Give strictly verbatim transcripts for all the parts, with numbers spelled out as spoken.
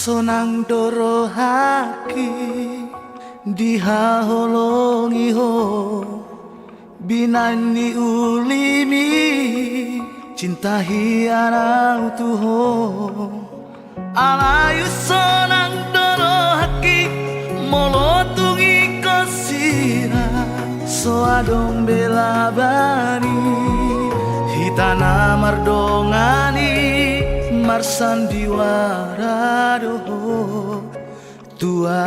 Sonang do rohangki dihaholongi ho, binahen ni ulimi cinta hian au tu ho. Alai sonang do rohangki molo tung ingkon sira so adong be labani. Hita na mardongan i marsandiwara do ho tu ahu.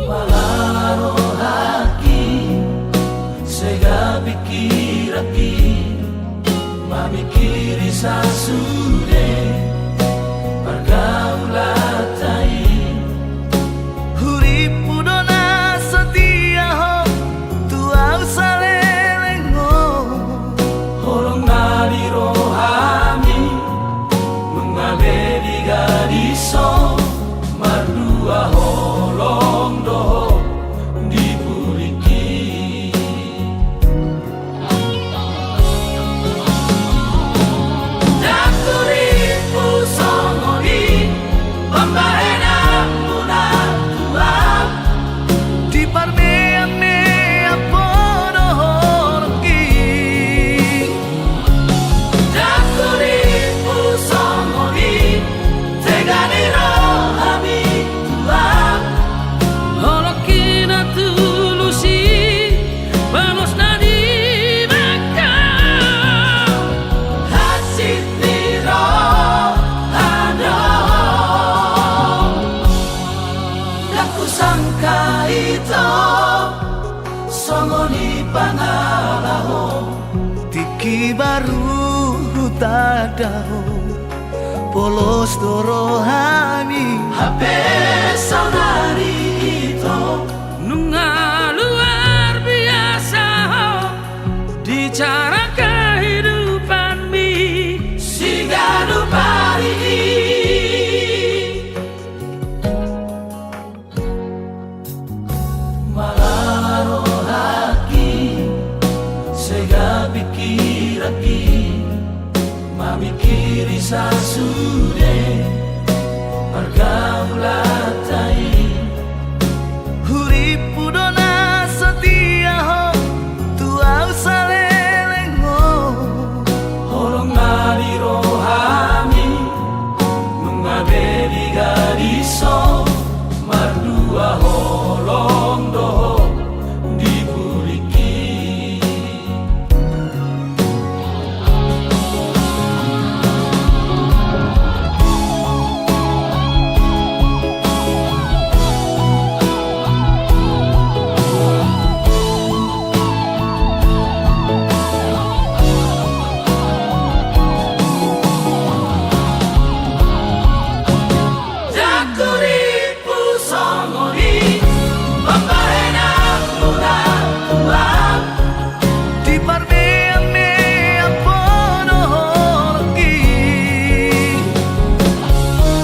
Malala rohangki, sega pingkiranki, mamingkiri sasude pargaulanta i. Hurippu do na satia ho tu ahu saleleng ho. Holong na di rohami, nunga be di gadis ho, mardua holong do ho di pudingki. Ndang hurippu songon i pambahenanmuna tu ahu. Diparmeammeam ho do holongki. Ndang hurippu songon i tega ni rohami tu ahu. Holongki na tulus i, balos na di bangkang. Hansit ni roha do ho. Ndang husangka ito songon i pangalaho. Tingki baru hutanda ho, polos do rohami. Hape saonari ito, nunga luar biasa ho di cara kehidupanmi siganup ari i. Malala rohangki, sega pingkiranki, mamingkiri sasude pargaulanta i. Hurippu do na satia ho tu ahu saleleng ho. Holong na di rohami, nunga be di gadis ho, mardua holong do ho di pudingki. Ndang hurippu songon i pambahenanmuna tu ahu. Diparmeammeam ho do holongki.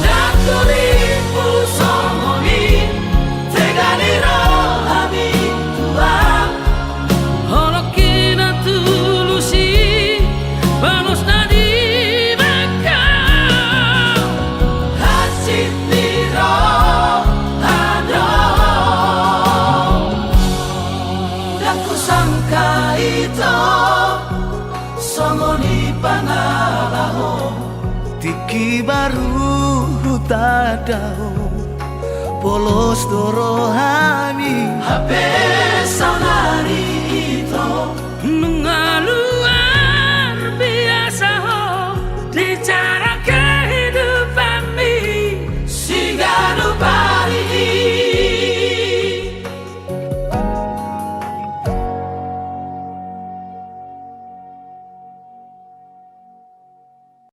Ndang hurippu songon i tega ni rohami tu ahu. Holongki na tulus i, balos na di bangkang. Hansit ni roha do ho. Ndang husangka ito songon i pangalaho. Tingki baru hutanda ho, polos do rohami. Hape saonari